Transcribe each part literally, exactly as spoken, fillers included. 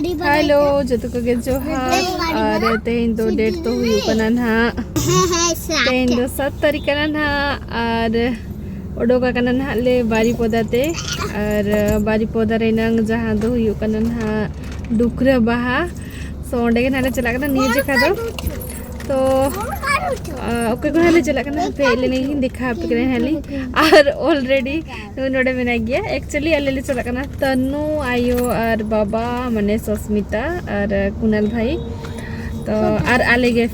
Hello, ᱡᱚᱛᱚ ᱠᱚᱜᱮ ᱡᱚᱦᱟᱨ᱾ ᱟᱨ ᱛᱮᱦᱮᱧ ᱫᱚ ᱰᱮᱴ ᱫᱚ ᱦᱩᱭᱩᱜ ᱠᱟᱱᱟ ᱱᱟᱦᱟᱜ, ᱛᱮᱦᱮᱧ ᱫᱚ ᱥᱟᱛ ᱛᱟᱹᱨᱤᱠᱷ ᱠᱟᱱᱟ ᱱᱟᱦᱟᱜ᱾ ᱟᱨ ᱚᱰᱚᱠ ᱟᱠᱟᱱᱟ ᱱᱟᱦᱟᱜ ᱞᱮ ᱵᱟᱨᱤᱯᱚᱫᱟ ᱛᱮ᱾ ᱟᱨ ᱵᱟᱨᱤᱯᱚᱫᱟ ᱨᱮᱱᱟᱝ ᱡᱟᱦᱟᱸ ᱫᱚ ᱦᱩᱭᱩᱜ ᱠᱟᱱᱟ ᱱᱟᱦᱟᱜ ᱰᱩᱠᱨᱟᱹ ᱵᱟᱦᱟ, ᱥᱚ ᱚᱸᱰᱮ ᱜᱮ ᱱᱟᱦᱟᱜ ᱞᱮ ᱪᱟᱞᱟᱜ ᱠᱟᱱᱟ ᱱᱤᱭᱟᱹ ᱡᱚᱠᱷᱟ ᱫᱚ᱾ ᱛᱚ ᱚᱠᱚᱭ ᱠᱚ ᱱᱟᱦᱟᱜ ᱞᱮ ᱪᱟᱞᱟᱜ ᱠᱟᱱᱟ, ᱦᱟᱯᱮ ᱦᱮᱡ ᱞᱮᱱ ᱜᱮᱧ ᱫᱮᱠᱷᱟ ᱟᱯᱮ ᱠᱟᱱᱟ ᱱᱟᱦᱟᱜ ᱞᱤᱧ᱾ ᱟᱨ ᱚᱞᱨᱮᱰᱤ ᱱᱩᱭ ᱱᱚᱰᱮ ᱢᱮᱱᱟᱭ ᱜᱮᱭᱟ᱾ ᱮᱠᱪᱩᱭᱮᱞᱤ ᱟᱞᱮ ᱞᱮ ᱪᱟᱞᱟᱜ ᱠᱟᱱᱟ ᱛᱟᱹᱱᱩ, ᱟᱭᱳ ᱟᱨ ᱵᱟᱵᱟ, ᱢᱟᱱᱮ ᱥᱚᱥᱢᱤᱛᱟ ᱟᱨ ᱠᱩᱱᱟᱞ ᱵᱷᱟᱭ᱾ ᱛᱚ ᱟᱨ ᱟᱞᱮ ᱜᱮ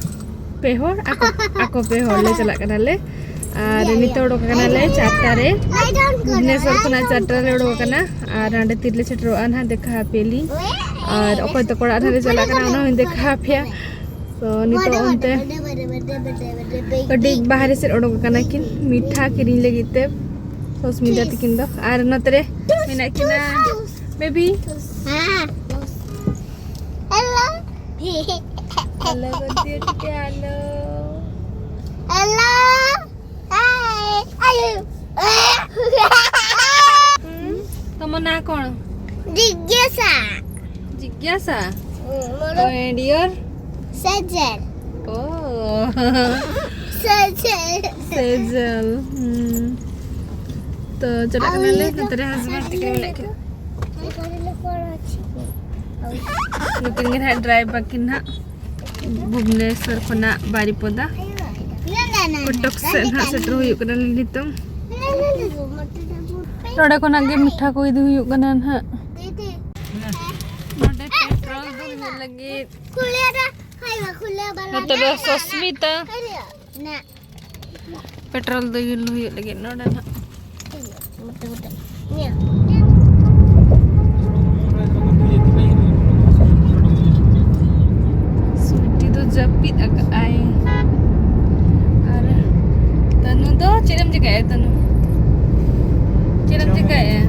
ᱯᱮ ᱦᱚᱲ, ᱟᱠᱚ, ᱟᱠᱚ ᱯᱮ ᱦᱚᱲ ᱞᱮ ᱪᱟᱞᱟᱜ ᱠᱟᱱᱟᱞᱮ᱾ ᱟᱨ ᱱᱤᱛᱚᱜ ᱚᱰᱚᱠ ᱠᱟᱱᱟᱞᱮ ᱪᱟᱨᱴᱟ ᱨᱮ᱾ ᱵᱷᱩᱵᱽᱱᱮᱥᱚᱨ ᱠᱷᱚᱱᱟᱜ ᱪᱟᱨᱴᱟ ᱨᱮ ᱚᱰᱚᱠ ᱠᱟᱱᱟ᱾ ᱟᱨ ᱦᱟᱸᱰᱮ ᱛᱤᱨᱮᱞᱮ ᱥᱮᱴᱮᱨᱚᱜᱼᱟ ᱱᱟᱦᱟᱜ ᱫᱮᱠᱷᱟ ᱟᱯᱮᱭᱟᱞᱤᱧ᱾ ᱟᱨ ᱚᱠᱚᱭ ᱛᱟᱠᱚ ᱚᱲᱟᱜ ᱱᱟᱦᱟᱜ ᱞᱮ ᱪᱟᱞᱟᱜ ᱠᱟᱱᱟ ᱚᱱᱟ ᱦᱚᱸᱧ ᱫᱮᱠᱷᱟ ᱟᱯᱮᱭᱟ᱾ ᱛᱚ ᱱᱤᱛᱚᱜ ᱚᱱᱛᱮ ᱠᱟᱹᱴᱤᱡ ᱵᱟᱦᱨᱮ ᱥᱮᱫ ᱚᱰᱚᱠ ᱟᱠᱟᱱᱟ ᱠᱤᱱ ᱢᱤᱴᱷᱟ ᱠᱤᱨᱤᱧ ᱞᱟᱹᱜᱤᱫ ᱛᱮ, ᱥᱚᱥᱢᱤᱛᱟ ᱛᱟᱹᱠᱤᱱ ᱫᱚ᱾ ᱟᱨ ᱱᱚᱛᱮ ᱨᱮ ᱢᱮᱱᱟᱜ ᱠᱤᱱᱟ ᱵᱮᱵᱤ᱾ ᱦᱮᱞᱳ᱾ ᱦᱮᱞᱳ ᱠᱚᱨ ᱫᱤᱭᱟ ᱴᱷᱤᱠ ᱦᱮ, ᱦᱮᱞᱳ᱾ ᱦᱮᱞᱳ᱾ ᱦᱟᱭ᱾ ᱟᱭᱳ᱾ ᱛᱚᱢᱚ ନା କ'ଣ? ଜିଜ୍ଞାସା। ଜିଜ୍ଞାସା? ହୁଁ, ମୋର ଓ, and your? ସେଜେଲ। ଓ। ସେଜେଲ। ସେଜେଲ। ହୁଁ। ତ ଚାଲ ଆଉ କାନାଲେ ଇଏ ତ ନତରେ ହଜବେଣ୍ଡ ଟିକେ ଲେଖ। ଏଇ କରିଲେ କ'ଣ ଅଛି? ᱱᱩᱠᱤᱱ ᱜᱮ ᱱᱟᱦᱟᱜ ᱰᱨᱟᱭᱤᱵᱷ ᱟᱹᱠᱤᱱ ᱱᱟᱦᱟᱜ ᱵᱷᱩᱵᱽᱱᱮᱥᱚᱨ ᱠᱷᱚᱱᱟᱜ ᱵᱟᱨᱤᱯᱚᱫᱟ᱾ ᱠᱚᱴᱚᱠ ᱥᱮᱫ ᱱᱟᱦᱟᱜ ᱥᱮᱴᱮᱨ ᱦᱩᱭᱩᱜ ᱠᱟᱱᱟ ᱱᱤᱛᱚᱝ᱾ ᱱᱚᱰᱮ ᱠᱷᱚᱱᱟᱜ ᱜᱮ ᱢᱤᱴᱷᱟ ᱠᱚ ᱤᱫᱤ ᱦᱩᱭᱩᱜ ᱠᱟᱱᱟ ᱱᱟᱦᱟᱜ᱾ ᱱᱚᱰᱮ ᱯᱮᱴᱨᱳᱞ ᱫᱩᱞ ᱞᱟᱹᱜᱤᱫ᱾ ᱱᱚᱛᱮ ᱫᱚ ᱥᱚᱥᱢᱤᱛᱟ᱾ ᱯᱮᱴᱨᱳᱞ ᱫᱩᱞ ᱦᱩᱭᱩᱜ ᱞᱟᱹᱜᱤᱫ ᱱᱚᱰᱮ ᱱᱟᱦᱟᱜ᱾ ᱥᱩᱴᱤ ᱫᱚ ᱡᱟᱹᱯᱤᱫ ᱟᱠᱟᱫ ᱟᱭ᱾ ᱟᱨ ᱛᱟᱹᱱᱩ ᱫᱚ ᱪᱮᱫ ᱮᱢ ᱪᱮᱠᱟᱭᱟ ᱛᱟᱹᱱᱩ? ᱪᱮᱫ ᱮᱢ ᱪᱮᱠᱟᱭᱟ?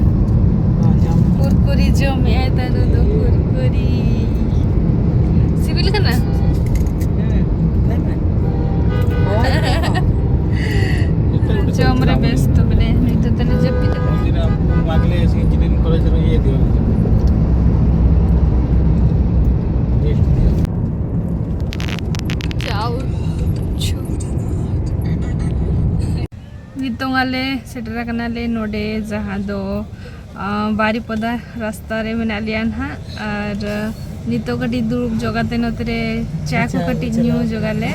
ᱠᱩᱨᱠᱩᱨᱤ ᱡᱚᱢᱮᱜᱼᱟᱭ ᱛᱟᱹᱱᱩ ᱫᱚ, ᱠᱩᱨᱠᱩᱨᱤ᱾ ᱥᱤᱵᱤᱞ ᱠᱟᱱᱟ? ᱡᱚᱢ ᱨᱮ ᱵᱮᱥᱛᱚ ᱢᱮᱱᱟᱭᱟ, ᱱᱤᱛᱚᱜ ᱛᱟᱹᱱᱩ ᱡᱟᱹᱯᱤᱫ ᱟᱠᱟᱫ᱾ ᱟᱜᱞᱮ ᱤᱧᱡᱤᱱᱤᱭᱟᱨᱤᱝ ᱠᱚᱞᱮᱡᱽ ᱨᱮ ᱤᱭᱟᱹ ᱫᱤᱭᱟ᱾ ᱱᱤᱛᱚᱝ ᱟᱞᱮ ᱥᱮᱴᱮᱨ ᱟᱠᱟᱱᱟᱞᱮ ᱱᱚᱰᱮ, ᱡᱟᱦᱟᱸ ᱫᱚ, ᱟᱸ, ᱵᱟᱨᱤᱯᱚᱫᱟ ᱨᱟᱥᱛᱟ ᱨᱮ ᱢᱮᱱᱟᱜ ᱞᱮᱭᱟ ᱱᱟᱦᱟᱜ᱾ ᱟᱨ, ᱟᱸ, ᱱᱤᱛᱚᱜ ᱠᱟᱹᱴᱤᱡ ᱫᱩᱲᱩᱵ ᱡᱚᱜᱟᱛᱮ ᱱᱚᱛᱮ ᱨᱮ ᱪᱟ ᱠᱚ ᱟᱪᱪᱷᱟ, ᱠᱟᱹᱴᱤᱡ ᱟᱪᱪᱷᱟ᱾ ᱧᱩ ᱡᱚᱜᱟᱞᱮ᱾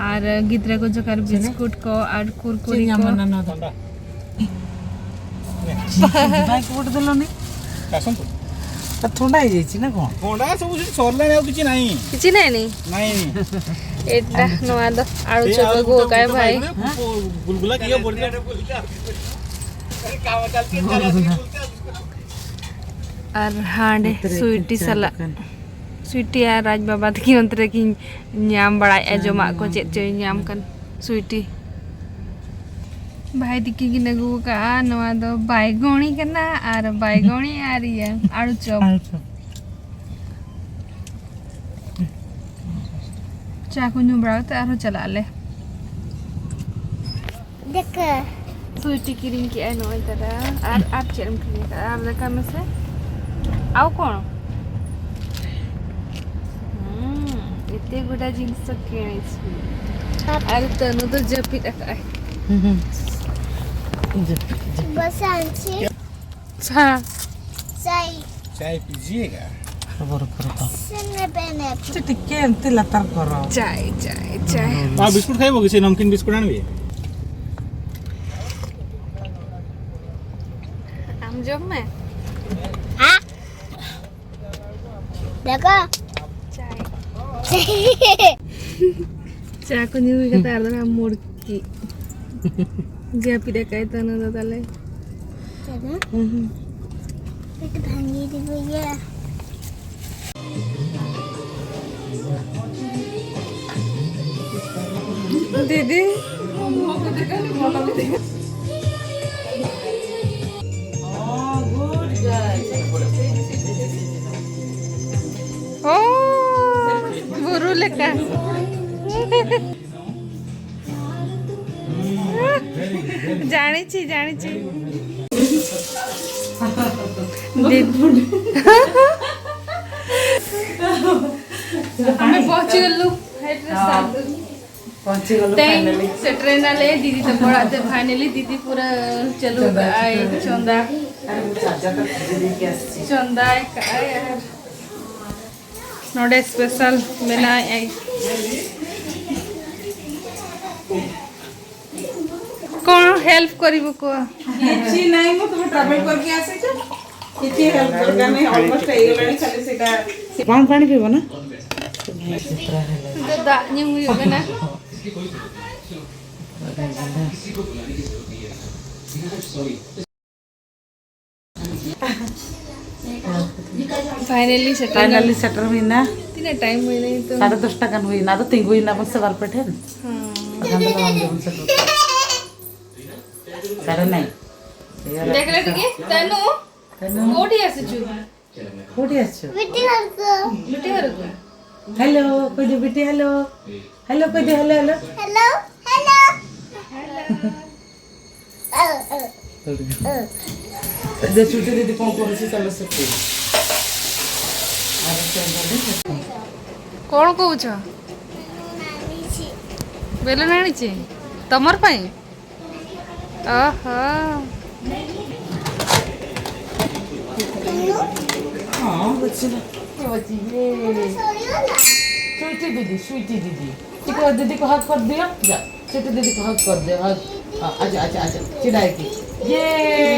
ᱟᱨ ᱜᱤᱫᱽᱨᱟᱹ ᱠᱚ ᱡᱚᱠᱟᱨ ᱪᱮᱫ? ᱵᱤᱥᱠᱩᱴ ᱠᱚ ᱟᱨ ᱪᱮᱫ ᱠᱩᱨᱠᱩᱨᱤ ᱧᱟᱢ ᱠᱚ᱾ ᱮᱱᱟ ᱱᱚᱣᱟ ᱫᱚ? ᱵᱟᱭ ᱠᱚ ᱵᱚᱴ ᱫᱚ ᱞᱚᱱᱤ? ᱟᱨ ᱛᱷᱚᱱᱰᱟ ᱦᱮᱡ ᱡᱟᱭᱪᱤ ᱱᱟ ᱠᱚ? ᱛᱷᱚᱱᱰᱟ ᱥᱚᱵᱩ ᱥᱤ ᱥᱚᱨᱞᱮ ᱱᱮ ᱠᱤᱪᱷᱤ ᱱᱟᱦᱤ᱾ ᱠᱤᱪᱷᱤ ᱱᱟᱦᱤ ᱱᱤ? ᱱᱟᱦᱤ ᱱᱤ᱾ ᱮᱴᱟ ᱱᱚᱣᱟ ᱫᱚ ᱟᱲᱩ ᱪᱚᱯ ᱟᱹᱜᱩ ᱟᱠᱟᱫ ᱵᱷᱟᱭ᱾ ᱜᱩᱞᱜᱩᱞᱟ ᱠᱤᱭᱟ ᱵᱚᱞ ᱟᱨ ᱦᱟᱸᱰᱮ ᱱᱚᱛᱮ ᱨᱮ ᱥᱩᱭᱴᱤ ᱪᱟ ᱥᱟᱞᱟᱜ᱾ ᱫᱚᱠᱟᱱ᱾ ᱥᱩᱭᱴᱤ ᱟᱨ ᱨᱟᱡᱽ ᱵᱟᱵᱟ ᱛᱟᱹᱠᱤᱱ ᱚᱱᱛᱮ ᱨᱮᱠᱤᱱ ᱧᱟᱢ ᱵᱟᱲᱟᱭᱮᱫᱼᱟ ᱪᱟ ᱡᱚᱢᱟᱜ ᱠᱚ, ᱧᱟᱢ ᱪᱮᱫ ᱪᱚᱭ ᱧᱟᱢ ᱠᱟᱱ ᱥᱩᱭᱴᱤ᱾ ᱵᱷᱟᱭ ᱛᱤᱠᱤᱱ ᱠᱤᱱ ᱟᱹᱜᱩ ᱟᱠᱟᱫᱼᱟ, ᱱᱚᱣᱟ ᱫᱚ ᱵᱟᱭᱜᱚᱱᱤ ᱠᱟᱱᱟ ᱟᱨ ᱵᱟᱭᱜᱚᱱᱤ ᱟᱨ ᱤᱭᱟᱹ ᱟᱲᱩ ᱪᱚᱯ᱾ ᱟᱲᱩ ᱪᱚᱯ᱾ ᱪᱟ ᱠᱚ ᱧᱩ ᱵᱟᱲᱟ ᱠᱟᱛᱮ ᱟᱨᱦᱚᱸ ᱪᱟᱞᱟᱜ ᱟᱞᱮ᱾ ᱫᱟᱠᱟ᱾ ᱥᱩᱭᱴᱤ ᱠᱤᱨᱤᱧ ᱠᱮᱜᱼᱟᱭ ᱱᱚᱜᱼᱚᱭ ᱫᱟᱫᱟ᱾ ᱟᱨ, ᱟᱨ ᱪᱮᱫ ᱮᱢ ᱠᱤᱨᱤᱧ ᱟᱠᱟᱫᱟ? ᱟᱨ ᱫᱟᱠᱟ ᱢᱮᱥᱮ᱾ ᱟᱣ ᱠᱚᱬ? ᱦᱩᱸ, ᱮᱛᱮ ᱜᱚᱴᱟ ᱡᱤᱱᱤᱥ ᱫᱚ ᱠᱤᱨᱤᱧ ᱥᱩᱭᱴᱤ᱾ ᱟᱨ ᱛᱟᱹᱱᱩ ᱫᱚ ᱡᱟᱹᱯᱤᱫ ᱟᱠᱟᱫᱼᱟᱭ᱾ ᱦᱩᱸ, ᱦᱩᱸ᱾ ᱡᱟᱹᱯᱤᱫ, ᱡᱟᱹᱯᱤᱫ᱾ ᱵᱟᱥᱟᱱ ᱪᱮᱫ? ᱪᱟ᱾ ᱪᱟᱭ᱾ चाय पीजिएगा। ᱨᱚᱵᱚ, ᱨᱚᱵᱚ, ᱨᱚᱵᱚ᱾ ᱥᱮᱱᱮ ᱯᱮᱱᱮ᱾ ᱪᱮᱫ ᱴᱤᱠᱮ ᱮᱱᱛᱮ ᱞᱟᱛᱟᱨ ᱠᱚᱨᱚ᱾ ᱪᱟᱭ, ᱪᱟᱭ, ᱪᱟᱭ᱾ ᱢᱟ, ᱵᱤᱥᱠᱩᱴ ᱠᱷᱟᱭᱵᱚ ᱠᱤ? ᱥᱮ ᱱᱟᱢᱠᱤᱱ ᱵᱤᱥᱠᱩᱴ ᱟᱱᱵᱤ? ᱟᱢ ᱡᱚᱢ ᱢᱮ᱾ ᱦᱮᱸ? ᱫᱟᱠᱟ᱾ ᱪᱟᱭ᱾ ᱪᱟ ᱠᱚ ᱧᱩ ᱦᱩᱭ ᱠᱟᱛᱮ ᱟᱨ ᱫᱚ ᱱᱟᱜ ᱢᱩᱲᱠᱤ᱾ ᱡᱟᱹᱯᱤᱫ ᱟᱠᱟᱫ ᱛᱟᱦᱮᱱᱟ ᱫᱚ ᱛᱟᱦᱞᱮ᱾ ᱪᱮᱫ? ᱦᱩᱸ᱾ ᱯᱮᱴ ᱵᱷᱟᱝᱜᱤ ᱫᱤᱵᱚ ᱭᱟ᱾ ᱫᱤᱫᱤ᱾ ᱳ, ᱵᱩᱨᱩ ᱞᱮᱠᱟ᱾ ଜାଣିଛି, ଜାଣିଛି। ଆମେ ପହଞ୍ଚିଗଲୁ। ᱛᱮᱦᱮᱧ ᱥᱮᱴᱮᱨᱮᱱᱟᱞᱮ ᱫᱤᱫᱤ ᱛᱟᱠᱚ ᱚᱲᱟᱜ ᱛᱮ᱾ ᱯᱷᱟᱭᱱᱟᱞᱤ ᱫᱤᱫᱤ ᱯᱩᱨᱟᱹ ᱪᱟᱹᱞᱩ ᱠᱟᱜᱼᱟᱭ ᱪᱚᱸᱫᱟ᱾ ᱪᱚᱸᱫᱟᱭ ᱠᱟᱜᱼᱟᱭ ᱟᱨ ᱱᱚᱰᱮ ᱥᱯᱮᱥᱟᱞ ᱵᱮᱱᱟᱣᱮᱫᱼᱟᱭ᱾ କ'ଣ ହେଲ୍ପ କରିବୁ କୁହ? କିଛି ନାହିଁ, ମୁଁ ତମେ ଟ୍ରାଭେଲ କରିକି ଆସିଛ, କିଛି ହେଲ୍ପ ଦରକାର ନାହିଁ। ଅଲମୋଷ୍ଟ ହେଇଗଲାଣି, ଖାଲି ସେଇଟା କ'ଣ ପାଣି ପିଇବ ନା? ᱫᱟᱜ ᱧᱩ ᱦᱩᱭᱩᱜ ᱠᱟᱱᱟ᱾ ᱯᱷᱟᱭᱱᱟᱞᱤ ᱥᱮᱴᱮᱨ ᱯᱷᱟᱭᱱᱟᱞᱤ ᱥᱮᱴᱮᱨ ᱦᱩᱭᱱᱟ᱾ ᱛᱤᱱᱟᱹᱜ ᱴᱟᱭᱤᱢ ᱦᱩᱭᱱᱟ ᱱᱤᱛᱚᱜ? ᱥᱟᱲᱮ ᱫᱚᱥᱴᱟ ᱜᱟᱱ ᱦᱩᱭᱱᱟ᱾ ᱟᱫᱚ ᱛᱤᱸᱜᱩᱭᱮᱱᱟ ᱵᱚᱱ ᱥᱮ ᱵᱟᱨ ᱯᱮ ᱴᱷᱮᱱ᱾ ᱦᱮᱸ᱾ ᱵᱟᱠᱷᱟᱱ ᱫᱚ ᱵᱟᱝ ᱜᱮᱵᱚᱱ ᱥᱮᱴᱮᱨ ᱠᱚᱜᱼᱟ᱾ ᱥᱟᱲᱮ ᱱᱟᱭ᱾ ᱰᱮᱠᱞᱮ ᱴᱤᱠᱮ ᱛᱟᱱᱩ᱾ ᱛᱟᱱᱩ᱾ ᱠᱳᱰᱤ ᱟᱥᱤ ᱪᱩ᱾ ᱠᱳᱰᱤ ᱟᱥᱤ ᱪᱩ᱾ ᱵᱤᱴᱤ ᱦᱟᱨᱠᱚ᱾ ᱵᱤᱴᱤ ᱦᱟᱨᱠᱚ᱾ ᱦᱮᱞᱳ, ᱠᱚᱭ ᱫᱚ ᱵᱤᱴᱤ, ᱦᱮᱞᱳ᱾ ᱦᱮᱞᱳ, ᱠᱚᱭ ᱫᱚ ᱦᱮᱞᱳ, ᱦᱮᱞᱳ᱾ Hello, hello. ଯେ ଛୁଟି ଦିଦି କ'ଣ କରୁଛି, ଚାଲ ସେଠି। କ'ଣ କହୁଛ? ବେଲୁନ ଆଣିଛି ତମର ପାଇଁ? ଓହୋ। ହଁ, ବୁଝିଲ। ଛୁଟି ଦିଦି, ଛୁଟି ଦିଦି। ଟିକେ ଦିଦିକୁ ହକ୍ କରିଦିଅ, ଯା। ଛୁଟି ଦିଦିକୁ ହକ୍ କରିଦିଅ, ହକ୍। ଆଚ୍ଛା, ଆଚ୍ଛା, ଆଚ୍ଛା, ଛିଡ଼ା ହେଇକି। ଇଏ,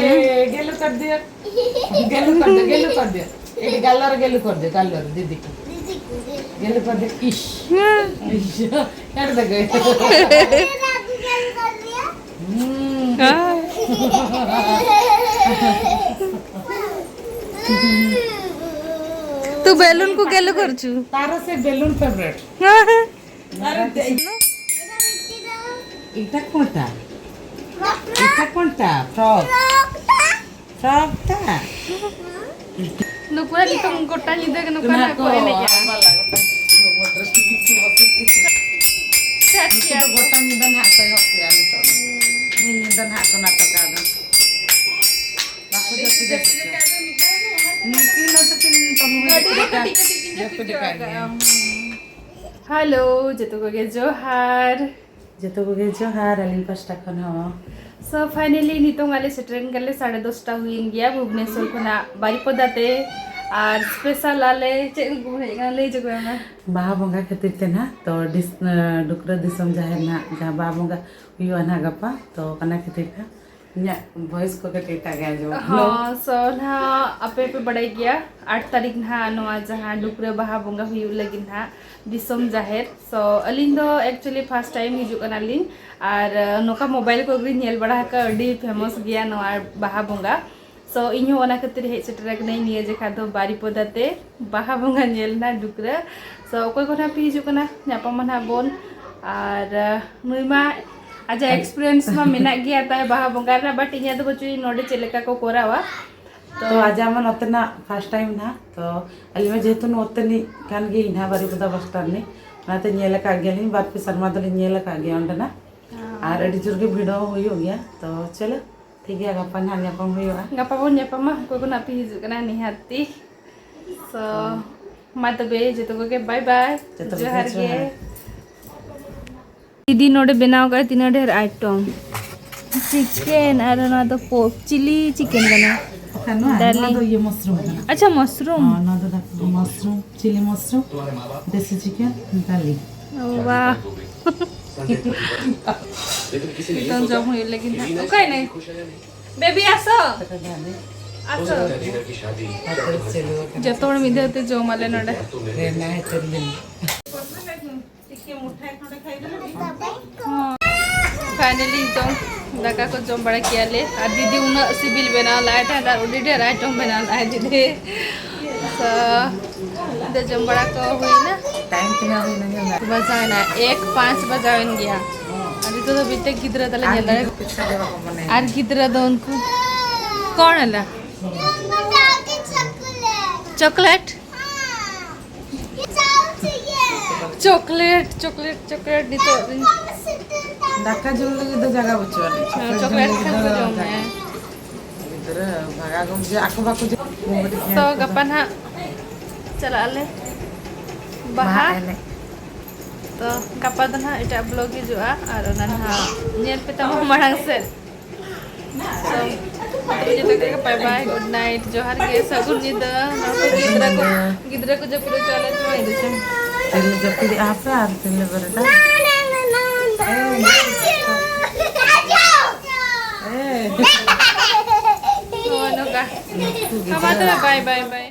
ଗେଲ କରିଦିଅ। ଗେଲ କରିଦିଅ, ଗେଲ କରିଦିଅ। ଏଇଠି ଗାଲରେ ଗେଲ କରିଦିଅ, ଗାଲରେ ଦିଦିକୁ। ଗେଲ କରିଦିଅ। ଇସ୍। ଇସ୍। ଛାଡ଼ି ଦେଖ। ହୁଁ। ତୁ ବେଲୁନକୁ ଗେଲ କରୁଛୁ। ତାର ସେ ବେଲୁନ ଫେଭରେଟ। ଆରେ ଦେଖ। ଏଇଟା କଣଟା? ଏଇଟା କଣଟା? ଫ୍ରକ୍। ଫ୍ରକ୍ଟା। ᱱᱩᱠᱩᱣᱟᱜ ᱱᱤᱛᱚᱝ ᱜᱚᱴᱟ ᱧᱤᱫᱟᱹ ᱜᱮ ᱱᱚᱝᱠᱟ ᱱᱟᱜ ᱠᱚ ᱮᱱᱮᱡᱼᱟ᱾ ᱱᱩᱠᱩ ᱫᱚ ᱜᱚᱴᱟ ᱧᱤᱫᱟᱹ ᱱᱟᱦᱟᱜ ᱠᱚ ᱮᱦᱚᱵ ᱠᱮᱜᱼᱟ ᱱᱤᱛᱚᱝ᱾ ᱢᱤᱫ ᱧᱤᱫᱟᱹ ᱱᱟᱦᱟᱜ ᱠᱚ ᱱᱟᱴᱚᱠᱟ ᱟᱫᱚ᱾ ᱵᱟᱠᱚ ᱡᱟᱹᱯᱤᱫᱟ ᱪᱮᱫ ᱪᱚ᱾ ᱱᱩᱠᱤᱱ ᱢᱟ ᱛᱟᱹᱠᱤᱱ ᱛᱟᱹᱦᱩ ᱦᱚᱸ ᱡᱟᱹᱯᱤᱫ ᱟᱠᱟᱫ᱾ ᱡᱟᱹᱯᱤᱫ ᱟᱠᱟᱫ ᱜᱮᱭᱟ᱾ ᱦᱮᱞᱳ, ᱡᱚᱛᱚ ᱠᱚᱜᱮ ᱡᱚᱦᱟᱨ᱾ ᱡᱚᱛᱚ ᱠᱚᱜᱮ ᱡᱚᱦᱟᱨ ᱟᱹᱞᱤᱧ ᱯᱟᱥᱴᱟ ᱠᱷᱚᱱ ᱦᱚᱸ᱾ So finally ᱱᱤᱛᱚᱝ ᱟᱞᱮ ᱥᱮᱴᱮᱨᱮᱱ ᱜᱮᱭᱟᱞᱮ, ᱥᱟᱲᱮ ᱫᱚᱥᱴᱟ ᱦᱩᱭᱮᱱ ᱜᱮᱭᱟ ᱵᱷᱩᱵᱽᱱᱮᱥᱚᱨ ᱠᱷᱚᱱᱟᱜ ᱵᱟᱨᱤᱯᱚᱫᱟ ᱛᱮ᱾ ᱟᱨ ᱥᱯᱮᱥᱟᱞ ᱟᱞᱮ ᱪᱮᱫ ᱠᱚ ᱦᱮᱡ ᱠᱟᱱᱟ ᱞᱟᱹᱭ ᱪᱚ ᱠᱚ ᱢᱮ᱾ ᱵᱟᱦᱟ ᱵᱚᱸᱜᱟ ᱠᱷᱟᱹᱛᱤᱨ ᱛᱮ ᱱᱟᱦᱟᱜ ᱛᱚ ᱰᱤᱥ-, ᱰᱩᱠᱨᱟᱹ ᱫᱤᱥᱚᱢ ᱡᱟᱦᱮᱨ ᱱᱟᱦᱟᱜ ᱡᱟᱦᱟᱸ ᱵᱟᱦᱟ ᱵᱚᱸᱜᱟ ᱦᱩᱭᱩᱜᱼᱟ ᱱᱟᱦᱟᱜ ᱜᱟᱯᱟ, ᱛᱚ ᱚᱱᱟ ᱠᱷᱟᱹᱛᱤᱨ ᱛᱮ ᱤᱧᱟᱹᱜ ᱵᱷᱚᱭᱮᱥ ᱠᱚ ᱠᱟᱹᱴᱤᱡ ᱮᱴᱟᱜ ᱜᱮ ᱟᱸᱡᱚᱢᱚᱜ ᱠᱟᱱᱟ᱾ ᱦᱚᱸ, so ᱱᱟᱦᱟᱜ ᱟᱯᱮ ᱯᱮ ᱵᱟᱲᱟᱭ ᱜᱮᱭᱟ, ᱟᱴ ᱛᱟᱹᱨᱤᱠᱷ ᱱᱟᱦᱟᱜ ᱱᱚᱣᱟ ᱡᱟᱦᱟᱸ ᱰᱩᱠᱨᱟᱹ ᱵᱟᱦᱟ ᱵᱚᱸᱜᱟ ᱦᱩᱭᱩᱜ ᱞᱟᱹᱜᱤᱫ ᱱᱟᱦᱟᱜ ᱫᱤᱥᱚᱢ ᱡᱟᱦᱮᱨ᱾ So ᱟᱹᱞᱤᱧ ᱫᱚ actually first time ᱦᱤᱡᱩᱜ ᱠᱟᱱᱟᱞᱤᱧ, ᱟᱨ ᱱᱚᱝᱠᱟ ᱢᱳᱵᱟᱭᱤᱞ ᱠᱚᱨᱮ ᱜᱮᱞᱤᱧ ᱧᱮᱞ ᱵᱟᱲᱟ ᱟᱠᱟᱫ, ᱟᱹᱰᱤ ᱯᱷᱮᱢᱟᱥ ᱜᱮᱭᱟ ᱱᱚᱣᱟ ᱵᱟᱦᱟ ᱵᱚᱸᱜᱟ᱾ So ᱤᱧ ᱦᱚᱸ ᱚᱱᱟ ᱠᱷᱟᱹᱛᱤᱨ ᱦᱮᱡ ᱥᱮᱴᱮᱨ ᱟᱠᱟᱱᱟᱹᱧ ᱱᱤᱭᱟᱹ ᱡᱮᱠᱷᱟ ᱫᱚ ᱵᱟᱨᱤᱯᱚᱫᱟ ᱛᱮ ᱵᱟᱦᱟ ᱵᱚᱸᱜᱟ ᱧᱮᱞ ᱱᱟᱦᱟᱜ ᱰᱩᱠᱨᱟᱹ᱾ So ᱚᱠᱚᱭ ᱠᱚ ᱱᱟᱦᱟᱜ ᱯᱮ ᱦᱤᱡᱩᱜ ᱠᱟᱱᱟ, ᱧᱟᱯᱟᱢᱟ ᱱᱟᱦᱟᱜ ᱵᱚᱱ᱾ ᱟᱨ ᱱᱩᱭ ᱢᱟ ᱟᱡᱟᱜ experience ᱢᱟ ᱢᱮᱱᱟᱜ ᱜᱮᱭᱟ ᱛᱟᱭ ᱵᱟᱦᱟ ᱵᱚᱸᱜᱟ ᱨᱮᱱᱟᱜ, but ᱤᱧᱟᱹᱜ ᱫᱚ ᱵᱟᱹᱪᱩᱜ, ᱤᱧ ᱱᱚᱰᱮ ᱪᱮᱫ ᱞᱮᱠᱟ ᱠᱚ ᱠᱚᱨᱟᱣᱟ᱾ ᱛᱚ ᱟᱡᱟᱜ ᱢᱟ ᱱᱚᱛᱮᱱᱟᱜ first time ᱱᱟᱦᱟᱜ, ᱛᱚ ᱟᱹᱞᱤᱧ ᱢᱟ ᱡᱮᱦᱮᱛᱩ ᱱᱚᱛᱮᱱᱤᱡ ᱠᱟᱱ ᱜᱮ ᱤᱧ ᱦᱟᱸᱜ ᱵᱟᱨᱤᱯᱚᱫᱟ ᱵᱟᱥᱴᱟ ᱨᱤᱱᱤᱡ, ᱚᱱᱟᱛᱮ ᱧᱮᱞ ᱟᱠᱟᱫ ᱜᱮᱭᱟᱞᱤᱧ, ᱵᱟᱨ ᱯᱮ ᱥᱮᱨᱢᱟ ᱫᱚᱞᱤᱧ ᱧᱮᱞ ᱟᱠᱟᱫ ᱜᱮᱭᱟ ᱚᱸᱰᱮᱱᱟᱜ᱾ ᱟᱨ ᱟᱹᱰᱤ ᱡᱳᱨ ᱜᱮ ᱵᱷᱤᱲ ᱦᱚᱸ ᱦᱩᱭᱩᱜ ᱜᱮᱭᱟ᱾ ᱛᱚ ᱪᱚᱞᱚ ᱴᱷᱤᱠ ᱜᱮᱭᱟ, ᱜᱟᱯᱟ ᱱᱟᱦᱟᱜ ᱧᱟᱯᱟᱢ ᱦᱩᱭᱩᱜᱼᱟ᱾ ᱜᱟᱯᱟ ᱵᱚᱱ ᱧᱟᱯᱟᱢᱟ, ᱚᱠᱚᱭ ᱠᱚ ᱱᱟᱦᱟᱜ ᱯᱮ ᱦᱤᱡᱩᱜ ᱠᱟᱱᱟ ᱱᱤᱦᱟᱹᱛᱤ᱾ So ᱢᱟ ᱛᱚᱵᱮ ᱡᱚᱛᱚ ᱠᱚᱜᱮ bye bye, ᱡᱚᱛᱚ ᱠᱚᱜᱮ ᱡᱚᱦᱟᱨ ᱜᱮ᱾ ᱡᱚᱦᱟᱨ᱾ ᱫᱤᱫᱤ ᱱᱚᱰᱮ ᱵᱮᱱᱟᱣ ᱠᱟᱜᱼᱟ ᱛᱤᱱᱟᱹᱜ ᱰᱷᱮᱨ item᱾ Chicken ᱟᱨ ᱚᱱᱟ ᱫᱚ pork, chili chicken ᱠᱟᱱᱟ᱾ ᱵᱟᱠᱷᱟᱱ ᱱᱚᱣᱟ, ᱱᱚᱣᱟ ᱫᱟᱞᱤ᱾ ᱫᱚ ᱤᱭᱟᱹ mushroom ᱠᱟᱱᱟ᱾ ᱟᱪᱪᱷᱟ, mushroom᱾ ᱦᱚᱸ, ᱱᱚᱣᱟ ᱫᱚ ᱫᱟᱠᱟ, mushroom, chili mushroom, ᱫᱮᱥᱤ chicken, ᱫᱟᱞᱤ᱾ ᱳ, ᱵᱟᱦ᱾ ᱱᱤᱛᱚᱝ ᱡᱚᱢ ᱦᱩᱭᱩᱜ ᱞᱟᱹᱜᱤᱫ ᱦᱟᱸᱜ᱾ ᱚᱠᱟᱭ ᱱᱟᱭ? ᱵᱮᱵᱤ, ᱟᱥᱚ᱾ ᱟᱥᱚ᱾ ᱡᱚᱛᱚ ᱦᱚᱲ ᱢᱤᱫ ᱫᱷᱟᱣ ᱛᱮ ᱡᱚᱢ ᱟᱞᱮ ᱱᱚᱰᱮ᱾ ᱦᱚᱸ᱾ Finally ᱱᱤᱛᱚᱝ ᱫᱟᱠᱟ ᱠᱚ ᱡᱚᱢ ᱵᱟᱲᱟ ᱠᱮᱭᱟ ᱞᱮ᱾ ᱟᱨ ᱫᱤᱫᱤ ᱩᱱᱟᱹᱜ ᱥᱤᱵᱤᱞ ᱵᱮᱱᱟᱣ ᱞᱟᱜᱼᱟᱭ ᱛᱟᱦᱮᱸᱫ ᱟᱨ ᱟᱹᱰᱤ ᱰᱷᱮᱨ item ᱵᱮᱱᱟᱣ ᱞᱟᱜᱼᱟᱭ ᱫᱤᱫᱤ᱾ So, ᱫᱤᱫᱤ ᱡᱚᱢ ᱵᱟᱲᱟ ᱠᱚ ᱦᱩᱭᱱᱟ᱾ Time ᱛᱤᱱᱟᱹᱜ ᱦᱩᱭᱱᱟ ᱧᱮᱞ ᱢᱮ? ᱵᱟᱡᱟᱣᱮᱱᱟ, ᱮᱠ ᱯᱟᱸᱪ ᱵᱟᱡᱟᱣᱮᱱ ᱜᱮᱭᱟ᱾ ᱟᱨ ᱱᱤᱛᱚᱜ ᱫᱷᱟᱹᱵᱤᱡ ᱛᱮ ᱜᱤᱫᱽᱨᱟᱹ ᱛᱟᱞᱮ ᱟᱨ ᱧᱮᱞ ᱫᱟᱲᱮ ᱜᱤᱫᱽᱨᱟᱹ ᱯᱤᱪᱷᱟ ᱫᱚ ᱵᱟᱠᱚ ᱢᱚᱱᱮᱭᱟ᱾ ᱟᱨ ᱜᱤᱫᱽᱨᱟᱹ ᱫᱚ ᱩᱱᱠᱩ ᱠᱚᱬ ᱟᱞᱟ? Chocolate? Chocolate, chocolate, chocolate, chocolate ᱱᱤᱛᱚᱜ ᱫᱤᱱ᱾ ᱫᱟᱠᱟ ᱡᱚᱢ ᱞᱟᱹᱜᱤᱫ ᱫᱚ ᱡᱟᱭᱜᱟ ᱵᱟᱹᱪᱩᱜ ᱟᱹᱱᱤᱡ᱾ ᱦᱮᱸ, chocolate ᱡᱚᱢ ᱞᱟᱹᱜᱤᱫ ᱠᱷᱟᱱ ᱫᱚ ᱠᱚ ᱡᱚᱢ ᱡᱟᱭᱜᱟ᱾ ᱜᱮᱭᱟ᱾ ᱜᱤᱫᱽᱨᱟᱹ ᱵᱷᱟᱜᱟ ᱜᱚᱢ ᱡᱮ ᱟᱠᱚ ᱵᱟᱠᱚ ᱡᱚᱢ᱾ So, ᱜᱟᱯᱟ ᱱᱟᱦᱟᱜ ᱪᱟᱞᱟᱜ ᱟᱞᱮ ᱵᱟᱦᱟ᱾ ᱵᱟᱦᱟ ᱮᱱᱮᱡ᱾ ᱛᱚ ᱜᱟᱯᱟ ᱫᱚ ᱱᱟᱦᱟᱜ ᱮᱴᱟᱜ ᱵᱞᱚᱜ ᱦᱤᱡᱩᱜᱼᱟ, ᱟᱨ ᱚᱱᱟ ᱱᱟᱦᱟᱜ ᱧᱮᱞ ᱯᱮ ᱛᱟᱵᱚᱱ ᱢᱟᱲᱟᱝ ᱥᱮᱫ᱾ ᱛᱚ ᱡᱚᱛᱚ ᱜᱮ ᱵᱟᱭ ᱵᱟᱭ, ᱜᱩᱰ ᱱᱟᱭᱤᱴ, ᱡᱚᱦᱟᱨ ᱜᱮ, ᱥᱟᱹᱜᱩᱱ ᱧᱤᱫᱟᱹ᱾ ᱱᱚᱣᱟ ᱠᱚ ᱜᱤᱫᱽᱨᱟᱹ ᱠᱚ, ᱜᱤᱫᱽᱨᱟᱹ ᱠᱚ ᱡᱟᱹᱯᱤᱫ ᱦᱚᱪᱚ ᱟᱞᱮ ᱪᱚ ᱤᱫᱤ ᱪᱚᱝ᱾ ᱛᱤᱨᱮ ᱡᱟᱹᱯᱤᱫ ᱮᱫᱟ ᱦᱟᱯᱮ ᱟᱨ ᱛᱤᱨᱮ ᱵᱮᱨᱮᱫᱟ? ᱦᱳᱭ, ᱱᱚᱝᱠᱟ᱾ ᱢᱟ ᱛᱚᱵᱮ, ᱵᱟᱭ, ᱵᱟᱭ, ᱵᱟᱭ᱾